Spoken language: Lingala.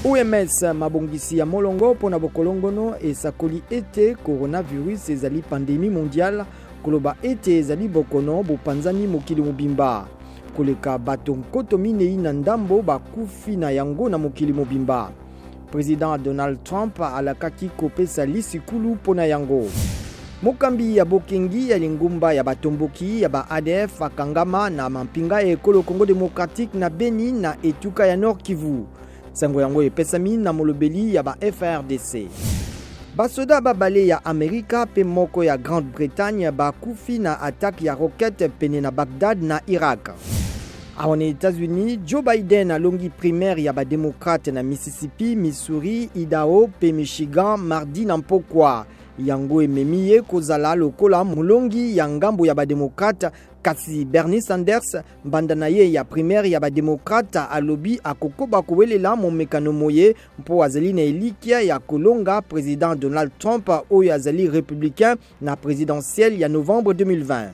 OMS, mabongisi ya molongo mpo na bokolongono, esakoli ete coronavirus ezali pandemie mondiale, koloba ete ezali bokono bopanzani mokili mobimba. Koleka bato 4000 na ndambo bakufi na yango na mokili mobimba. President Donald Trump alakaki kopesa lisikulu mpo na yango. Mokambi ya bokengi ya lingomba ya batomboki ya ba ADF akangama na mampinga ya ekolo Congo Democratique na Beni na etuka ya Nord Kivu. Sango yango epesami na molobeli ya ba FARDC. Basoda babale ya Amerika mpe moko ya Grande-Bretagne bakufi na attaque ya roquette pene na Bagdad na Irak. Awa na Etats-Unis, Joe Biden alongi primaire ya bademokrate na Mississippi, Missouri, Idaho mpe Michigan mardi na mpokwa. Yango ememi ye kozala lokola molongi ya ngambo ya bademokrate, kasi Bernie Sanders, mbanda na ye ya primaire ya bademokrate, alobi akokoba kowelela momekano moye mpo azali na elikya ya kolonga president Donald Trump oyo azali republicain na presidentielle ya novembre 2020.